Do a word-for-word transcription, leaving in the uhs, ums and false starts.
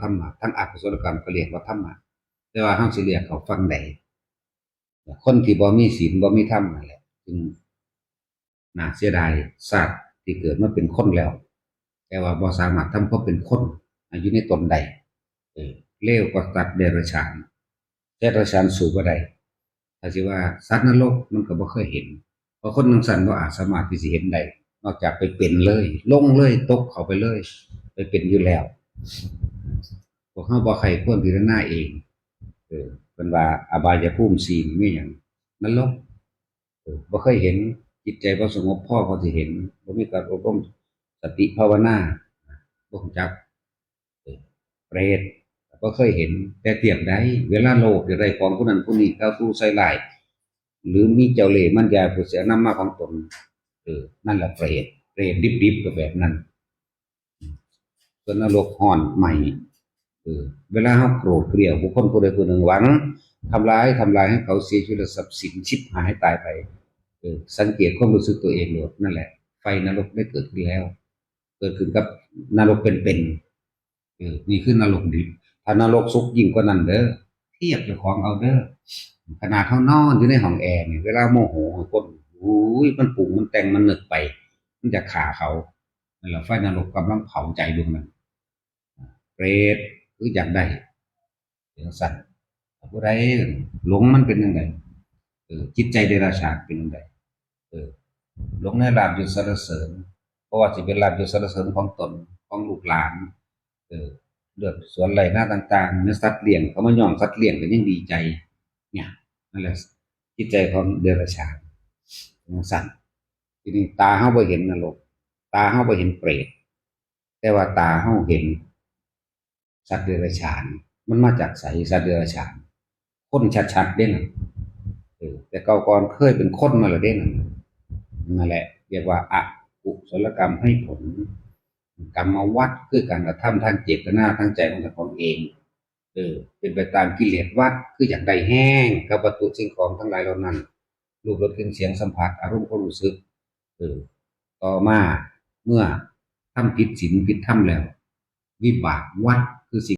ธรรมะ ทั้งอกุศลกรรมก็เรียกว่าธรรมะ แต่ว่าเฮาสิเรียกเขาฝั่งใด คนที่บ่มีศีลบ่มีธรรมนั่นแหละ จึงน่าเสียดาย ชาติที่เกิดมาเป็นคนแล้ว แต่ว่าบ่สามารถทำความเป็นคนอยู่ในตนได้ เออ เลวกว่าสัตว์เดรัจฉาน เดรัจฉานสู้บ่ได้ ถ้าสิว่าสัตว์นรกมันก็บ่เคยเห็น เพราะคนจั่งซั้นบ่อาจสามารถที่สิเห็นได้ นอกจากไปเป็นเลย ลงเลย ตกเข้าไปเลย ไปเป็นอยู่แล้ว พวกเฮาบ่ใคร่ควรพิจารณาเอง เออ เพิ่นว่าอบายภูมิสี่นี่มีหยัง นรก เออ บ่เคยเห็น จิตใจบ่สงบพอ พอสิเห็น บ่มีการอบรมสติภาวนา บ่รู้จัก เออ เปรต บ่เคยเห็น แต่เทียบได้ เวลาโลภอยากได้ของผู้นั้นผู้นี้ เขาสู้ใส่ร้าย หรือมีเจ้าเล่ห์มารยาผู้เสียนำมาของตน เออ นั่นแหละเปรต เปรตดิบๆ ก็แบบนั้น ส่วนนรกฮ้อนไหม้ เออ เวลาเฮาโกรธเกลียวบุคคลผู้ใดผู้หนึ่ง หวังทำลาย ทำลายให้เขาเสียชีวิตและทรัพย์สินฉิบหายตายไป เออ สังเกตความรู้สึกตัวเองโลด นั่นแหละ ไฟนรกได้เกิดขึ้นแล้ว เกิดขึ้นกับนรกเป็นๆ เออ นี่คือนรกดิบ ถ้านรกสุกยิ่งกว่านั้นเด้อ เทียบเจ้าของเอาเด้อ ขนาดเฮานอนอยู่ในห้องแอร์นี่ เวลาโมโหคน อุ้ย มันปรุง มันแต่ง มันนึกไป มันจะฆ่าเขา นั่นแหละ ไฟนรกกำลังเผาใจดวงนั้น เปรตคืออยากได้ จั่งซั้น ผู้ใดหลงมันเป็นจั่งใด เออ จิตใจเดรัจฉานเป็นจั่งใด เออ หลงในลาภยศสรรเสริญ เพราะว่าสิเป็นลาภยศสรรเสริญของตน ของลูกหลาน เออ เลือกสวนไร่นาต่างๆ เนื้อสัตว์เลี้ยง เขามาย่องสัตว์เลี้ยงก็ยังดีใจ เนี่ย นั่นแหละ จิตใจของเดรัจฉาน จั่งซั้น ทีนี้ตาเฮาบ่เห็นนรก ตาเฮาบ่เห็นเปรต แต่ว่าตาเฮาเห็นสัตว์เดรัจฉาน มันมาจากไสสัตว์เดรัจฉาน คนชัดๆ เด้นั่น เออ แต่เก่าก่อนเคยเป็นคนมาแล้วเด้นั่น นั่นแหละ เรียกว่าอกุศลกรรมให้ผล กรรมวัฏคือการกระทำทางเจตนาทางใจของเจ้าของเอง เออ เป็นไปตามกิเลสวัฏ คืออยากได้แฮงกับวัตถุสิ่งของทั้งหลายเหล่านั้น รูปรสกลิ่นเสียงสัมผัส อารมณ์ความรู้สึก เออ ต่อมาเมื่อทำผิดศีลผิดธรรมแล้ว วิบากวัฏคือสิ่ง